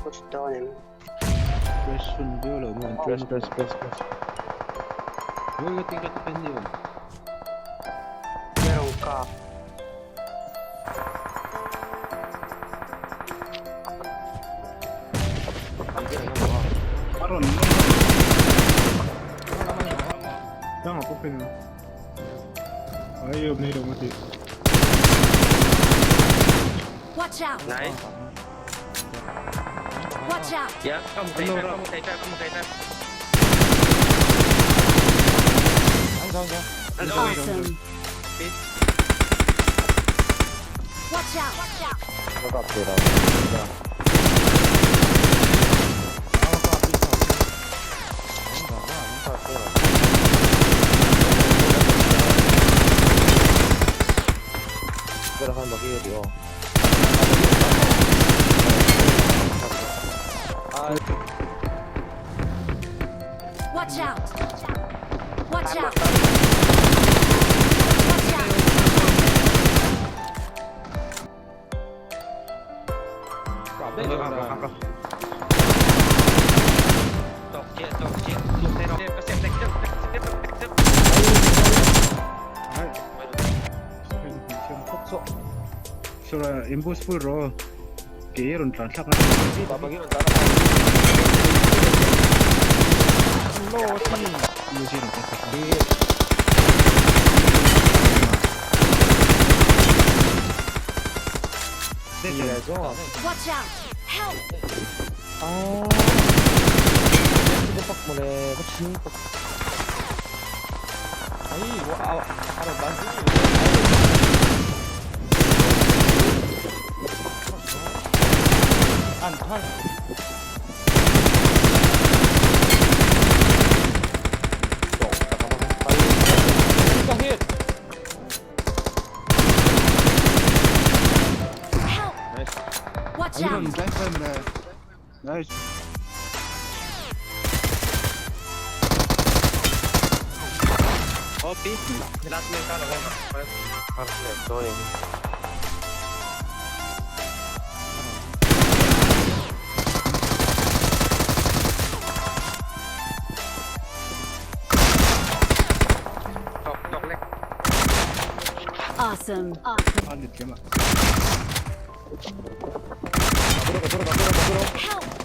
Push dawn em? Press hun viau lo maw? Press press press press. Oi ka ti ka ti pen ni awm. Meron ka. A rawn Tang a pawh Ai awm nei lo mati. Watch out! Nice. Watch out! Yeah, come thầy phép, come thầy phép, come thầy phép. Ăn rồi. Awesome. Watch out! Watch out! Ka kap thei lo. Watch out! Watch out! Watch out! Tóc chết, tóc chết. Lục thầy rồi. Xem xem xem xem xem. Ai. Sura ambush full ro. Ke rawn tlan thlak a. Uzi rawn tlan thlak a. Watch out! Help! Help! Watch Ai rawn out! tlai tlai mawle. Nice. OP. Last man ka rồi. Tóc tóc lek. Awesome. Awesome. A lit kem a. Help!